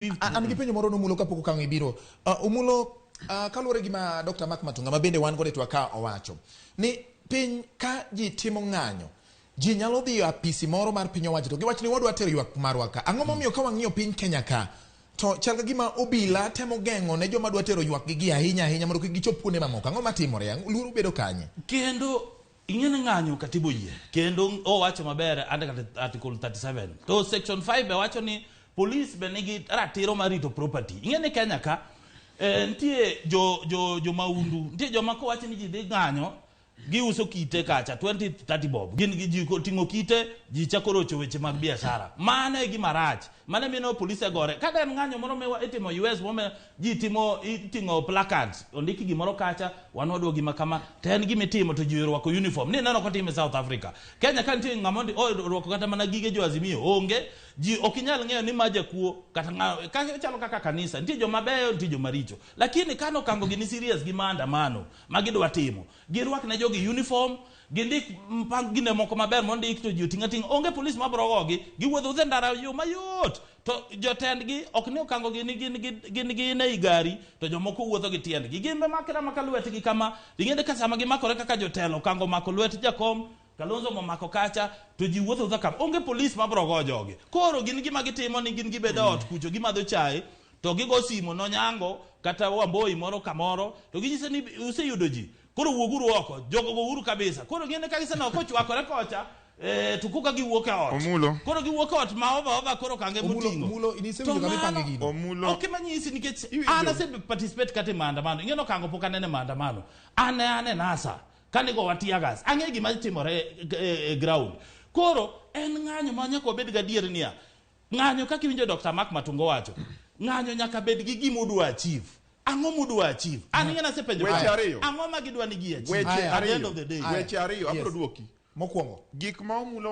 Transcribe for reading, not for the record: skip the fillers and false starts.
An gi penjo moro nomulo kapok okang' ibiro. Omulo kaluwore gi ma Dr. Mark Matunga ma bende wan godo e twak ka owacho ni piny ka ji timo ng'anyo ji nyalo dhi e apisi moro mar piny owacho to giwacho ni wadwa tero ywak marwa ka. Ang'o momiyo ka wang'iyo piny Kenya ka to chal ka gima obila temo geng'o ne joma dwa tero ywak gi gi ahinya ahinya mondo kik gichop kuonde mamoko. Ang'o matimore? Luoro bedo kanye? Kendo ing'e ni ng'anyo katiba oyie kendo owacho maber under article 37 to section 5 be wacho ni police be nigi ratiro mar rito property. Ing'e ni Kenya ka nitie jo maundu, nitie joma kowacho ni ji dhi ng'anyo giuso kite kacha 20 30 bob, gin gi ji ting'o kite, ji chako rocho weche mag biashara. Mano e gima rach, mano emino polise gore. Ka en ng'anyo moro ma itimo US mome ji timo iting'o placards ondiki gimoro kacha, wan wadwa gima kama, to en gima itimo to ji orwako uniform. Ni neno kotime South Africa. Kenya ka nitie ng'ama orwako kata mana gige jo Azimio onge, ji ok inyal ng'eyo ni ma jakuo kata ng'a, ka chalo kaka kanisa, nitie joma beyo, nitie joma richo. Lakini kano kango gini serious gi maandamano ma gidwa timo, girwak ne jogi uniform, gindik mpang gine moko maber mondik to ji oting'a ting'a, onge polis mabro gogi, giwuotho e ndara yo mayot. To jotendgi ok ni okango gi ni gin ei gari to jomoko wuotho gi tiendgi. Gin be makre amaka lwetgi kama, ing'e ka sama gimakore kaka jotelo, okango omako lwet jakom, Kalonzo momako kacha, to ji wuotho wuotha kama. Onge polis mabro go jogi. Koro gin gima gitimo ni gin gibedo ot kucho gimadho chae, to gigo simo nonyango kata Wamboi moro kamoro, to ginyise ni useyudo ji. Koro wuoguru oko, jogo gouru kabisa. Koro gin ka giseneno kochwakore kocha, to koka giwuok e ot. Omulo. Koro giwuok e ot ma ova ova koro kange moting'o. Omulo, inisewinjo kama ipange gino. Omulo. Ok ema nyisi nikech an ase participate kata e maandamano. Ing'e ni okango pok anene maandamano. An e NASA. Kane gowa tear gas. Ang'e gima timore e ground. Koro en ng'anyo ma nyaka wabed gadier niya. Ng'anyo kaka iwinjo Dr. Mark Matungo wacho. Ng'anyo nyaka bed gi gima udwa achieve. Ang'o mudwa achieve? An ing'e nasepenjo. Weche ariyo. Ang'o ma gidwa ni gi achieve? Weche At the end of the day. Weche ariyo, abiro duoki. Mokwongo. Gik ma Omulo